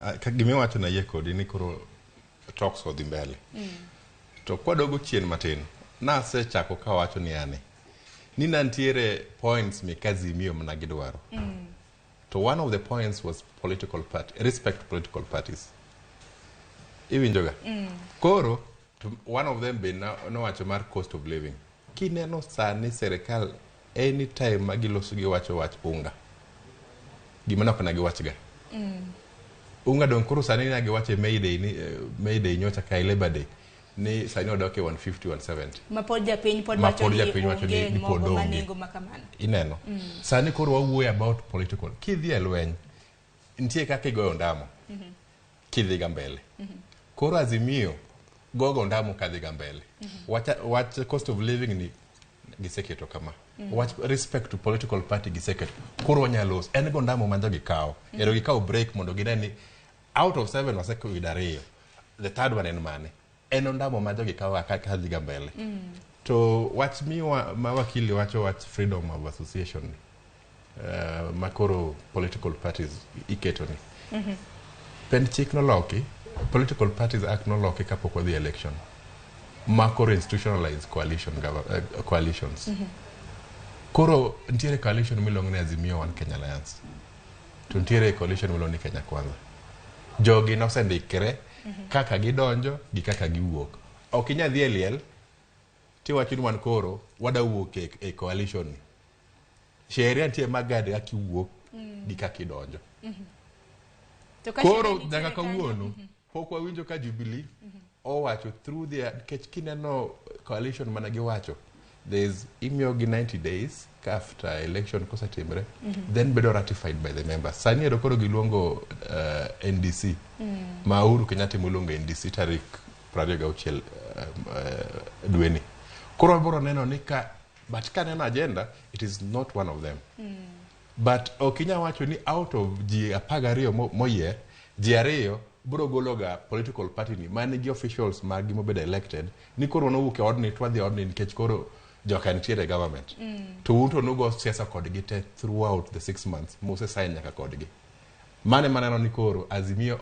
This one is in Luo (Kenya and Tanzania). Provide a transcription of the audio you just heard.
Ka gimiwacho nayie kodi ni koro talks odhi mbele. To kwadogo chien matin, nasechako kawacho ni yani ni nantiere points mek Azimio mana gidwaro. To one of the points was political party, respect political parties. Iwinjoga? Koro, to one of them be nowacho mar cost of living. Kineno sani serikal anytime ma giloso giwacho wach unga. Gima nok na giwachga. Unga dong koro sani na giwacho e May Day ni May Day nyocha ka e Labor Day ni sani odok e 150 170. Ma pod japiny pod Ma wacho pod ni japiny wacho ni- onge ni pod mogo ma onge. nengo ma kamano. Ineno. Sani koro wawuoyo about political. Kidhi e lweny, nitie kaka igoyo ondamo. Kidhi ga mbele. Koro Azimio gogo ondamo kadhi ga mbele. Wach cost of living ni giseketo kama. Wach respect to political party giseketo. Koro wanyalo loso. En go ondamo ma jogi kawo. Ero gikawo break mondo gine ni out of seven waseyudo ariyo. The third one en mane? En ondamo ma jogi kawo ka kadhi ga mbele. To wach miwa ma wakili wacho wach freedom of association ni. Ma koro political parties iketo ni. Pend chik noloki, Political Parties Act noloki kapok wadhi election. Ma koro institutionalize coalitions. Koro nitiere coalition miluongo ni Azimio One Kenya Alliance. To nitiere coalition miluongo ni Kenya Kwanza. Jogi nosendikre kaka gidonjo gi kaka giwuok. Ok inyal dhi e liel tiwacho ni wan koro wada wuok e coalition ni. Sheria nitie magade kaka iwuok gi kaka idonjo. To ka Koro sheria nitiere nyaka kanyo- kawuono pok wawinjo ka Jubilee owacho through their, nikech kineno coalition mana giwacho there's imiyogi 90 days ka after election kosetimre then bedo ratified by the members. Sani ero koro giluongo NDC ma Uhuru Kenyatta moluongo NDC tarik 26 dweni. Koro wabiro neno ni ka, but kaneno agenda, it is not one of them. But ok inyal wacho ni out of ji 12 moyier, ji ariyo biro gologa political party ni manigi officials maggi mobedo elected ni koro nowuok e odni to wadhi e odni nikech koro joka nitiere e government. To un to nugo siasa kodgi te throughout the 6 months muse sign nyaka kodgi. Mane maneno ni koro Azimio